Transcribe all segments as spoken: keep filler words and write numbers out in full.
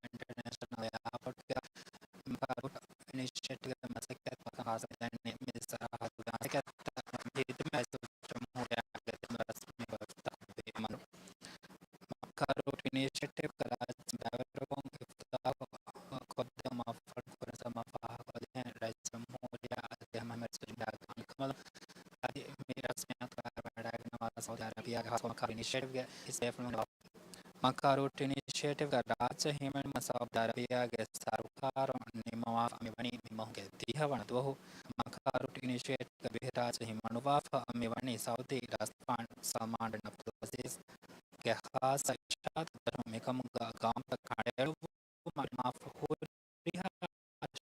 އިންޓަރނޭޝަނަލް އެއާޕޯޓްގެ މަކާރޫޓް އިނިޝިއޭޓިވްގެ މަސައްކަތް މި ސަރަހައްދުގެ މަސައްކަތް ހިދުމަތް ޖުމްހޫރިއްޔާގެ ދެން ރަސްމީ އިފްތިތާޙު ވީމަ، މަކާރޫޓް އިނިޝިއޭޓިވްގެ ރާއްޖެ ބައިވެރިވުން އިފްތިތާޙު ކޮށްދެއްވުމަށް ފަޅު ކުރިން ފާހަގަކޮށްލިހެން ރައީސް ޖުމްހޫރިއްޔާ އަދި ހަމަ ރައީސް ޖުމްހޫރިއްޔާގެ ކަންކަމަލުން އަދި މި ރަސްމިއްޔާތު ވަޑައިގަންނަވާ ސައުދީ އަރަބިއްޔާގެ ހާއްސަ މަކާރޫޓް އިނިޝިއޭޓިވްގެ މަކާރޫޓް އިނިޝިއޭޓިވްގެ ރާއްޖެ ހިމެނުމަށް ސައުދީ އަރަބިއްޔާގެ ސަރުކާރު ނިންމަވާފަ މިވަނީ މި މަހުގެ ދިހަ ވަނަ ދުވަހު. މަކާރޫޓް އިނިޝިއޭޓިވްގެ ބިހި ރާއްޖެ ހިމަނުވާފަ މިވަނީ ސައުދީ ރަސްފާން ސަލްމާން ބިން އަބްދުލް އަޒީޒްގެ ޚާއްޞަ އިޝާރާތު ދަށުން މިކަމުގަ ގައުމުތައް ކަނޑައެޅުއްވުމަށް ނިންމާފަ ހުރިހާ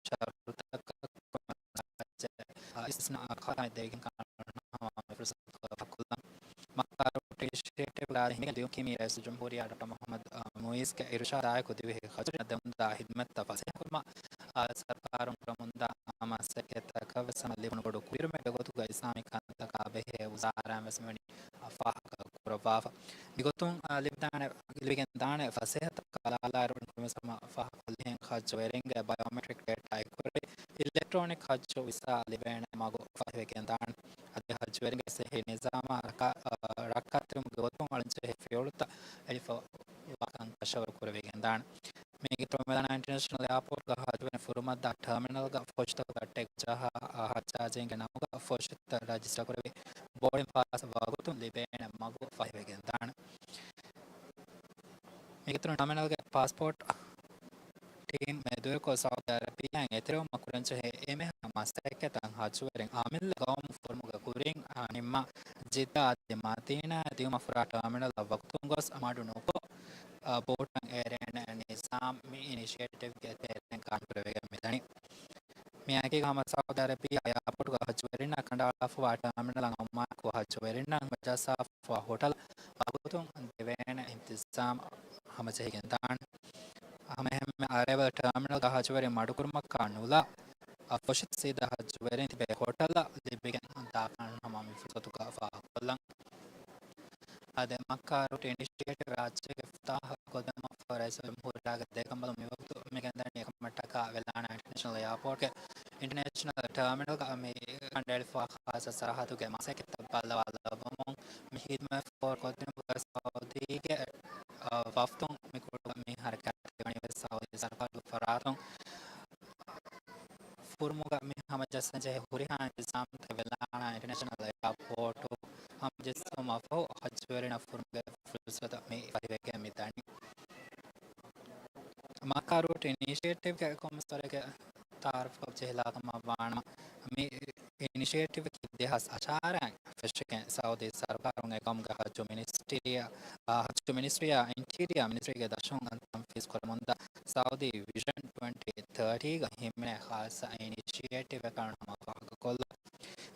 ޝަރުތަކަށް އިސްތިސްނާ އަކާ ދެވިގެން ކަނޑައަޅުން ހަމަ މި ފުރުސަތުގަ ފާހަގަކޮށްލަން. މަކާރޫޓް އިނިޝިއޭޓިވް ގާތް ހިނގި ދިޔުން ކިމީ ރައީސު ޖުމްހޫރިއްޔާ ޑޮކްޓަރ މުޙައްމަދު މުޢިއްޒުގެ އިރުޝާދާއެކު ދިވެހި ޚަރަޖު ދެމުންދާ ހިދުމަތްތައް ފަސޭހަކުރުމަށް ސަރުކާރުން ކުރަމުންދާ މަސައްކަތްތަކަށް ވެސް ހަމަ ލިބުނު ބޮޑު ކުރިއެރުމެއްގެ ގޮތުގަ އިސްލާމީ ކަންތަކާ ބެހޭ ވުޒާރާއިން ވެސް މިވަނީ ފާހަގަ ކުރައްވާފަ. މިގޮތުން، އާ، ލިބިދާނެ، ލިބިގެންދާނެ ފަސޭހަތައް ކަލާލާއިރު ކުރިން ހަމަ ފާހަގަކޮށްލިހެން ޚަރަޖުވެރިންގެ ބަޔޯމެޓްރިކް ޑޭޓާއެއްކުރެވި އިލެކްޓްރޯނިކް ޚަރަޖު ވިސާ ލިބޭނެ މަގު ފަހިވެގެންދާނެ. އަދި ޚަރަޖުވެރިންގެ ޞިއްޙީ ނިޒާމާ ރައްކާ، އާ، ރައްކާތެރިވުމުގެ ގޮތުން އަޅުގަނޑު ޖެހޭ ފިޔަވަޅުތައް އެޅިފަ ވާކަން ކަށަވަރު ކުރެވިގެން ދާނެ. މީގެ ތުރުމެލާނާ އިންޓަރނޭޝަނަލް އެއާޕޯޓްގަ ހައްޖުވެރިން ފުރުމަށްދާ ޓާމިނަލްގަ ފޮށިތަކުގެ އައްޑެއް ޖަހާ، އާ، ހައްޖާޖީންގެ ނަމުގަ ފޮށިތައް ރަޖިސްޓަރ ކުރެވި ބޯޑިން ޕާސް ވަގުތުން ލިބޭނެ މަގު ފަހިވެގެން ދާނެ. މީގެ ތުރުން ޓާމިނަލްގެ ޕާސްޕޯޓް ޓީމް މެދުވެރިކޮށް ސައުދީ އަރަބިއްޔާއިން އެތެރެވުމަށް ކުރަންޖެހޭ އެންމެހާ މަސައްކަތަށް ހައްޖުވެރިން އަމިއްލަ ގައުމު ފުރުމުގެ ކުރިން، އާ، ނިންމާ ޖިއްދާ އަދި މަދީނާ ދިއުމަށް ފުރާ ޓާމިނަލަށް ވަގުތުން ގޮސް މަޑު ނުކޮށް، އާ، ބޯޓަށް އެރޭނެ ނިޒާމް މި އިނިޝިއޭޓިވްގެ ތެރެއިން ގާއިމްކުރެވިގެން މިދަނީ. މިއަކީ ހަމަ ސައުދީ އަރަބިއްޔާ އެއާޕޯޓްގަ ހައްޖުވެރިންނާ ކަނޑައަޅާފަވާ ޓާމިނަލަށް އައުމާއެކު ހައްޖުވެރިންނަށް ހަމަޖައްސާފަވާ ހޮޓަލް ވަގުތުން ދެވޭނެ އިންތިޒާމް ހަމަޖެހިގެންދާނެ. ހަމައެހެންމެ އަރައިވަލް ޓާމިނަލްގަ ހައްޖުވެރިން މަޑުކުރުމަކާ ނުލާ، އަށް ފޮށި ސީދާ ހައްޖުވެރިން ތިބޭ ހޮޓަލަށް ލިބިގެން ދާކަން ހަމަ މި ފުރުސަތުގަ ފާހަގަކޮށްލަން. އާދެ، މައްކާ ރޫޓް އިނިޝިއޭޓިވް ރާއްޖޭގެ އިފްތިތާޙު ކޮށްދެއްވުމަށްފަހު ރައީސުލް ޖުމްހޫރިއްޔާގެ ދެކަނބަލުން މިވަގުތު މިގެންދަނީ އެކަމަށްޓަކާ ވެލާނާ އިންޓަރނޭޝަނަލް އެއާޕޯޓްގެ އިންޓަރނޭޝަނަލް ޓާމިނަލްގަ މި ކަނޑައެޅިފަވާ ޚާއްޞަ ސަރަހައްދުގެ މަސައްކަތްތައް ބައްލަވާލައްވަމުން މި ހިދުމަތް ފޯރުކޮށްދިނުމުގަ ސައުދީގެ، އަ، ވަފްދުން މި ކުޅުގަ މި ހަރަކާތްތެރިވަނީ ވެސް ސައުދީ ސަރުކާރުގެ ފަރާތުން. ފުރުމުގަ މި ހަމަޖައްސަންޖެހޭ ހުރިހާ އިންތިޒާމްތައް ވެލާނާ އިންޓަރނޭޝަނަލް އެއާޕޯޓު ހަމަޖެއްސުމަށްފަހު ހައްޖުވެރިންނަށް ފުރުމުގެ ފުރުސަތު މި ފަހިވެގެން މިދަނީ. މައްކާ ރޫޓް އިނިޝިއޭޓިވްގެ ކޮންމެސްވަރެއްގެ ތައާރަފްކޮށް ޖެހިލާކަމަށް ވާނަމަ، މި އިނިޝިއޭޓިވްއަކީ ދެހާސް އަށާރައިން ފެށިގެން ސައުދީ ސަރުކާރުން އެ ގައުމުގެ ހައްޖު މިނިސްޓްރީއާ، އާ، ހައްޖު މިނިސްޓްރީއާ އިންޓީރިއާ މިނިސްޓްރީގެ ދަށުން ތަންފީޒް ކުރަމުންދާ ސައުދީ ވިޝަން ޓްވެންޓީ ތާޓީގަ ހިމެނޭ ޚާއްޞަ އިނިޝިއޭޓިވްއެއް ކަމަށް ހަމަ ފާހަގަކޮށްލަން.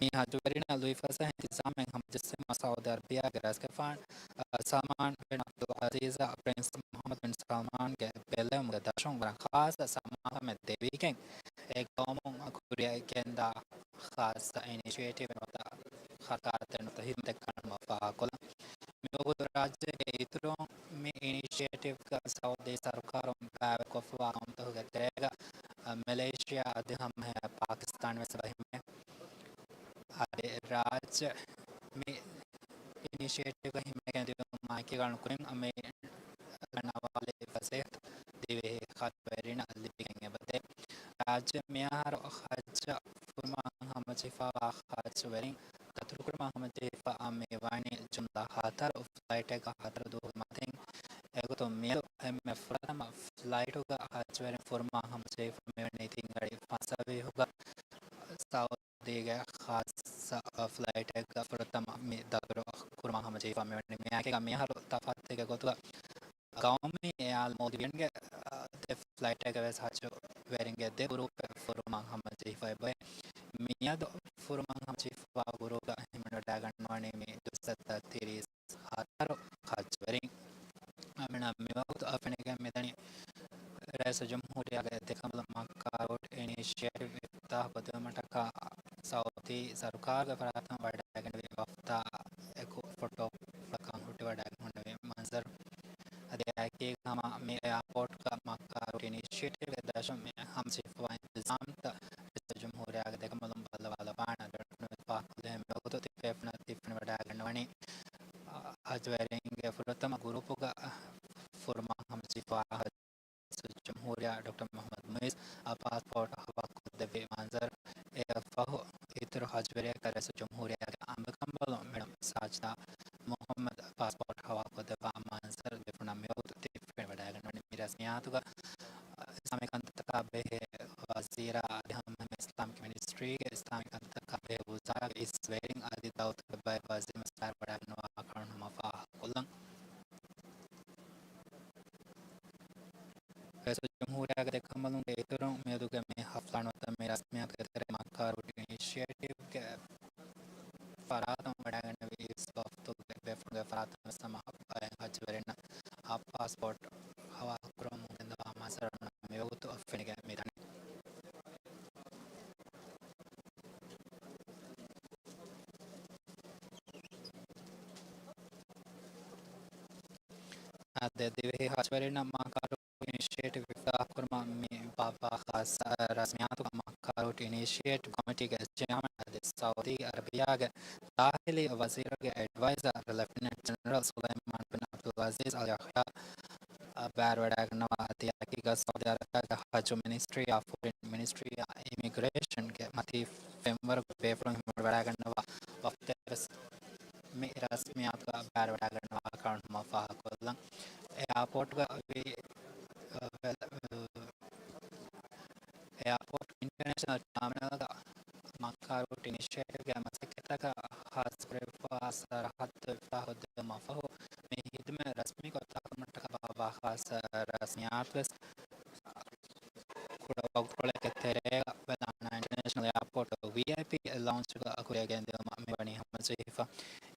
މި ހައްޖުވެރިންނަށް ލުއިފަސޭހަ އިންތިޒާމެއް ހަމަޖެއްސުމަށް ސައުދީ އަރަބިއްޔާގެ ރައީސްގެފާނު، އަ، ސަލްމާން ބިން އަބްދުލް އަޒީޒާ ޕްރިންސް މުޙައްމަދު ބިން ސަލްމާންގެ ބެލެވުމުގެ ދަށުން ވަރަށް ޚާއްޞަ ސަމާލުކަމެއް ދެވިގެން، އެ ގައުމުން ކުރިއަށް ގެންދާ ޚާއްޞަ އިނިޝިއޭޓިވް ނުވަތަ ސަރުކާރަށް ދެން ނުވަތަ ހިދުމަތެއް ކަނޑައަޅުމަށް ފާހަގަކޮށްލަން. މިވަގުތު ރާއްޖޭގެ އިތުރުން މި އިނިޝިއޭޓިވްގަ ސައުދީ ސަރުކާރުން ބައިވެރިކޮށްފަވާ ގައުމުތަކުގެ ތެރޭގަ، އަ، މެލޭޝިޔާ އަދި ހަމައެހާ ޕާކިސްތާން ވެސް އެބަ ހިމެނޭ. އަދި ރާއްޖެ މި އިނިޝިއޭޓިވްގަ ހިމެނިގެން ދިޔުމާ އެކީގަނޑު ކުރިން މި ގަންނަވާލި ފަސޭހަ ދިވެހި ޚަރަޖުވެރިންނަށް ލިބިގެން އެބަދޭ. ރާއްޖެ މިއަހަރު ޚަރަޖަށް ފުރުމަށް ހަމަޖެހިފައިވާ ޚަރަޖުވެރިން ދަތުރުކުރުމަށް ހަމަޖެހިފަ މި ވަނީ ޖުމްލަ ހަތަރު ފްލައިޓެއްގަ ހަތަރު ދުވަހުގެ މަތިން. އެގޮތުން މިއަދު އެންމެ ފުރަތަމަ ފްލައިޓުގަ ހައްޖުވެރިން ފުރުމަށް ހަމަޖެހިފަ މިވަނީ ތިން އަޑި ފަންސަވީހުގަ ސައު ދީގެ ޚާއްޞަ ފްލައިޓެއްގަ ފުރަތަމަ މި ދަތުރު ކުރުމަށް ހަމަޖެހިފަ މިވަނީ. މިއާއެކީގަ މިއަހަރު ތަފާތުތަކެއްގެ ގޮތުގަ ގައުމީ އެއާލް މޯލްޑިވިއަންގެ، އަ، ދެ ފްލައިޓެއްގަ ވެސް ހައްޖުވެރިންގެ ދެ ގުރޫޕެއް ފުރުމަށް ހަމަޖެހިފައި އެބައޮތް. މިއަދު ފުރުމަށް ހަމަޖެހިފަވާ ގުރޫޕްގަ ހިމެނިވަޑައިގަންނަވަނީ މި ދުއްސައްތަ ތިރީސް ހަތަރު ޚަރަޖުވެރިން. އަމިނާ މިވަގުތު އަށް ފެނިގެން މިދަނީ ރައީސުލްޖުމްހޫރިއްޔާގެ ދެކަނބަލުން މައްކާ ރޫޓް އިނިޝިއޭޓިވް އިފްތިތާޙު ކޮށްދިއުމަށްޓަކާ ސައުދީ ސަރުކާރުގެ ފަރާތުން ވަޑައިގެންނެވި ވަފްދާ އެކު ފޮޓޯ ފުޅަކަށް ހުއްޓިވަޑައިގެން ހުންނެވި މަންޒަރު. އަދި އެއާއެކީ އެކީގަ ހަމަ މި އެއާޕޯޓްގަ މައްކާ ރޫޓް އިނިޝިއޭޓިވްގެ ދަށުން މި ހަމަޖެހިފައިވާ އިންތިޒާމްތައް ރައީސުލްޖުމްހޫރިއްޔާގެ ދެކަނބަލުން ބައްލަވާލައްވާނެ. ދެން ފާހަގަކޮށްލި މިވަގުތު ތިއްބޭފުޅުންނަށް ތިއްބެވި ވަޑައިގަންނަވަނީ، އަ، ހަޖްވެރިންގެ ފުރަތަމަ ގުރޫޕުގަ ފުރުމާ ހަމަޖެހިފައިވާ ރައީސުލްޖުމްހޫރިއްޔާ ޑޮކްޓަރ މުޙައްމަދު މުޢިއްޒު އަށް ޕާސްޕޯޓް ހަވާލުކޮށްދެއްވި މަންޒަރު. އެއަށްފަހު، އިތުރު ހަޖްވެރިޔަކަށް ރައީސުލްޖުމްހޫރިއްޔާގެ އަނބިކަނބަލުން މެޑަމް ސާޖިދާ މުޙައްމަދު ޕާސްޕޯޓް ހަވާލުކޮށްދެއްވާ މަންޒަރު ދެފުނަށް މިވަގުތު ތިއްބެވި ވަޑައިގަންނަވަނީ. މި ރަސްމިއްޔާތުގަ އިސްލާމީ ކަންތައްތަކާ ބެހޭ ވަޒީރާ އަދި ހަމައެހެންމެ އިސްލާމިކް މިނިސްޓްރީގެ އިސްލާމީ ކަންތައްތަކާ ބެހޭ ވުޒާރާގެ އިސް ވެރިން އަދި ދައުލަތުގެ ބައެއް ވަޒީރުން ވެސް ބައިވެރިވެވަޑައިގަންނަވާ ކަންކަން ހަމަ ފާހަގަކޮށްލަން. ރައީސުލްޖުމްހޫރިއްޔާގެ ދެކަނބަލުންގެ އިތުރުން މިއަދުގެ މި ހަފްތާ ނުވަތަ މި ރަސްމިއްޔާތުގެ ތެރެއިން މައްކާ ރޫޓް އިނިޝިއޭޓިވްގެ ފަރާތުން ވަޑައިގެންނެވި އިސް ވަފްދުގެ ބޭފުޅުންގެ ފަރާތުން ވެސް ހަމަ ބައެއް ހަޖްވެރިންނަށް އާ ޕާސްޕޯޓް ހަވާލުކުރަމުން ގެންދަވާ މަންޒަރު މިވަގުތު ފެނިގެން މިދަނީ. އާދެ، ދިވެހި ހަޖްވެރިންނަށް މައްކާ ރޫޓް އިނިޝިއޭޓިވް އިފްތިތާޙްކުރުމަށް މި ބާއްވާ ޚާއްޞަ ރަސްމިއްޔާތުގަ މައްކާ ރޫޓް އިނިޝިއޭޓިވް ކޮމިޓީގެ ޗެއާމަން އަދި ސައުދީ އަރަބިއްޔާގެ ދާޚިލީ ވަޒީރުގެ އެޑްވައިޒަރ ލެފްޓިނެންޓް ޖެނެރަލް ސުލައިމާން ބިން ޢަބްދުލް ޢަޒީޒް އަލް ޔަޙްޔާ ބައިވެރިވަޑައިގަންނަވާ އަދި އެކީގަ ސައުދީ އަރަބިއްޔާގެ ހައްޖު މިނިސްޓްރީއާ ފޮރިން މިނިސްޓްރީއާ އިމިގްރޭޝަންގެ މަތީ ފެންވަރުގެ ބޭފުޅުން ހިމެނިވަޑައިގަންނަވާ ވަފްދެއް ވެސް މި ރަސްމިއްޔާތުގަ ބައިވެރިވަޑައިގަންނަވާ ކަންކަން ހަމަ ފާހަގަކޮށްލަން. އެއާޕޯޓްގަ ވީ، އަ، ވެލަ-، އަ، އެއާޕޯޓް އިންޓަރނޭޝަނަލް ޓާމިނަލްގަ މައްކާ ރޫޓް އިނިޝިއޭޓިވްގެ މަސައްކަތަކަށް ހާއްސަކުރެވިފައިވާ ސަރަހައްދު އިފްތިތާޙުކޮށްދެއްވުމަށްފަހު، މި ހިދުމަތް ރަސްމީކޮށް ތާކުރުމަށްޓަކާ ބާއްވާ ޚާއްޞަ ރަސްމިއްޔާތު ވެސް ކުޑަ ވަގުތުކޮޅެއްގެ ތެރޭގަ ވެލާނާ އިންޓަރނޭޝަނަލް އެއާޕޯޓް ވީއައިޕީ ލައުންޖްގަ ކުރިއަށް ގެންދިއުމަށް މިވަނީ ހަމަޖެހިފަ.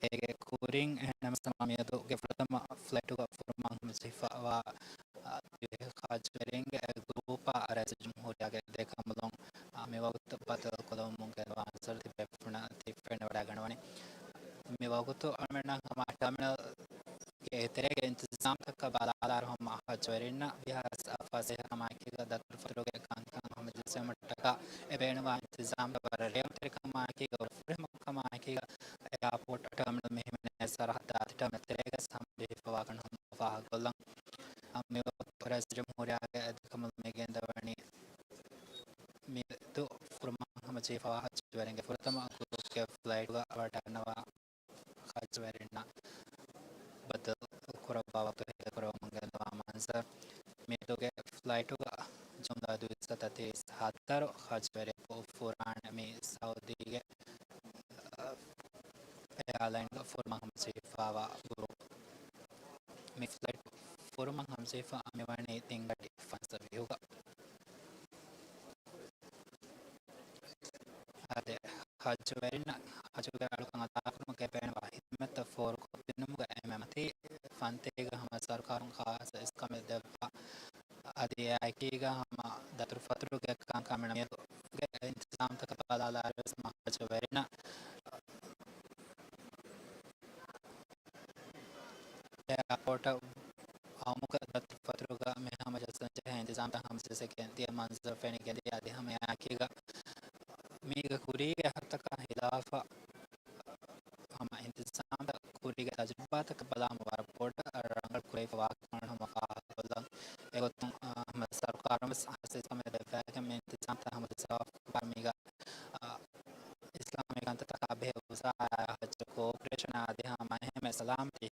އޭގެ ކުރިން އެހެންނަމަވެސް މިއަދުގެ ފުރަތަމަ ފްލައިޓުގަ ފުރުމާ ހަމަޖެހިފައިވާ ދިވެހި ހަޖްވެރިންގެ ގްރޫޕާ ރައީސުލްޖުމްހޫރިއްޔާގެ ދެކަނބަލުން މިވަގުތު ބަދަލުކޮށްލަވަމުން ގެންދަވާ މަންޒަރު ތިބޭފުޅުންނަށް ތި ފެނިވަޑައިގަންނަވަނީ. މިވަގުތު އަޅުމެންނަށް ހަމަ ޓާމިނަލް ގެ ތެރޭގެ އިންތިޒާމްތަކަށް ބަލާލާއިރު ހަމަ ހަޖްވެރިންނަށް ވިހާރަސް ފަސޭހަކަމާއެކީގަ ދަތުރުފަތުރުގެ ކަންކަން ހަމަޖެއްސުމަށްޓަކާ އެބޭނުންވާ އިންތިޒާމްތައް ވަރަށް ރޭވުންތެރިކަމާއެކީގަ ވަރަށް ފުރިހަމަކަމާއެކީގަ އެއާޕޯޓް ޓާމިނަލް މި ހިމެނޭ ސަރަހައްދާ އަދި ޓާމިނަލް ތެރޭގަ ހަމަޖެހިފައިވާ ކަން ހަމަ ފާހަގަކޮށްލަން. މިވަގުތު ރައީސުލްޖުމްހޫރިއްޔާގެ ދެކަނބަލުން މި ގެންދަވަނީ މިއަދު ފުރުމާ ހަމަޖެހިފައިވާ ހަޖްވެރިންގެ ފުރަތަމަ ގްރޫޕްގެ ފްލައިޓުގަ ވަޑައިގަންނަވާ ހަޖްވެރިންނަށް ބަދަލުކުރައްވާ ވަގުތު ހޭދަކުރައްވަމުން ގެންދަވާ މަންޒަރު. މިއަދުގެ ފްލައިޓުގަ ޖުމްލަ ދުއިސައްތަ ތިރީސް ހަތަރު ހަޖްވެރިޔަކު ފުރާނަ މި ސައުދީގެ، އަ، އެއާލައިންގަ ފުރުމަށް ހަމަޖެހިފައިވާ ގުރޫޕް. މި ފްލައިޓް ފުރުމަށް ހަމަޖެހިފަ މިވަނީ ތިންގަޑި ފަންސަވީހުގަ. އާދެ، ހައްޖުވެރިންނަށް ހައްޖުގެ އަޅުކަން އަދާކުރުމުގެ ބޭނުންވާ ހިދުމަތްތައް ފޯރުކޮށްދިނުމުގެ އެންމެ މަތީ ފަންތީގަ ހަމަ ސަރުކާރުން ޚާއްޞަ އިސްކަމެއް ދެއްވާ. އަދި އެއާއެކީގަ ހަމަ ދަތުރުފަތުރުގެ ކަންކަމެއް މިއަދުގެ އިންތިޒާމްތަކަށް ބަލާލާއިރުވެސް ހަމަ ހައްޖުވެރިންނަށް އެއާޕޯޓަށް އައުމުގެ ދަތުރުފަތުރުގަ މި ހަމަޖައްސަން ޖެހޭ އިންތިޒާމްތައް ހަމަޖެއްސެގެން ދިޔަ މަންޒަރު ފެނިގެންދިޔަ. އަދި ހަމަ އެއާއެކީގަ މީގެ ކުރީގެ އަހަރުތަކާ ހިލާފަށް ހަމަ އިންތިޒާމްތައް ކުރީގެ ތަޖުރިބާތަކަށް ބަލާ ހަމަ ވަރަށް ބޮޑަށް ރަނގަޅު ކުރެވިފައިވާ ކަމަށް ހަމަ ފާހަގަކޮށްލަން. އެގޮތުން، އާ، ހަމަ ސަރުކާރުން ވެސް ހާއްސަ އިސްކަމެއް ދެއްވައިގެން މި އިންތިޒާމްތައް ހަމަޖައްސަވާފަ މީގަ، އާ، އިސްލާމީ ކަންތައްތަކާ ބެހޭ ވުޒާރާއާ ހައްޖު ކޯޕަރޭޝަނާ އަދި ހަމަ އެހެންމެ ސަލާމަތީ